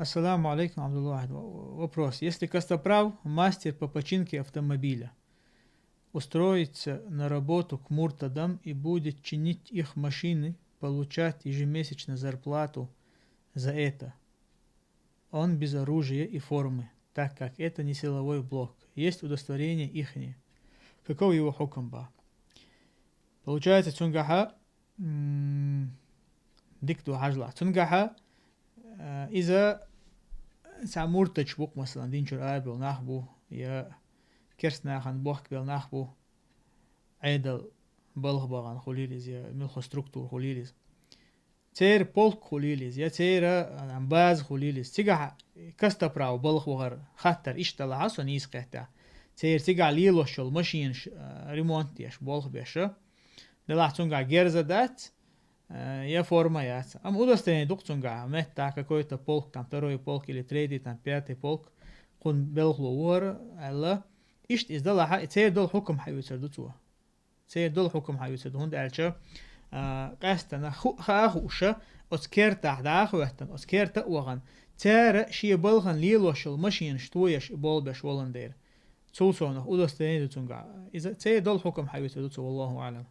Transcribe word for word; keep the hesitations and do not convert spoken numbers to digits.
Ассаламу алейкум, Абдулвахид. В- Вопрос. Если Костоправ мастер по починке автомобиля устроится на работу к муртадам и будет чинить их машины, получать ежемесячно зарплату за это, он без оружия и формы, так как это не силовой блок. Есть удостоверение ихнее. Каков его хукм ба? Получается, цунгахьа, м, дика ду хьажал. Цунгахьа, э, иза цхьа муртадаш бу-кх, масала, дин чура арабевлла нах бу, е керста нахана бохкабевлла нах бу, Ӏедал балха бахана хулийла из, е муьлха структура хулийла из. Церан полк хулийла из, е церан, а, база хулийла из. Цигахьа Костоправ балха вахар хаттар иштта далахьа, со нийса кхетта. Церан цигахьа лелош йола машинаш, а, ремонт деш, болх беш. Делахь цунгахьа герз дац, а, е форма яц. Амма удостоверение ду-кх цунгахьа, метта какой-то полк, там, второй полк или третий, там, пятый полк, кхуьнан белхало ву хӀара, аьлла. Иштта из далахьа, и церан долу хьукам хьаоьцур ду цо. Церан долу хьукам хьаоьцур ду, хӀунда аьлча, а, къаьстина ху-, хаа хууш, оцу кертахь дӀа а хӀоьттина, оцу керта а вахана, цара шен балхана лелош йолу машинаш тоеш и болх беш волун дера. Цул совнах удостоверение ду цунгахь. Иза церан долу хьукам хьаоьцур ду цо, валлаху аӀлам.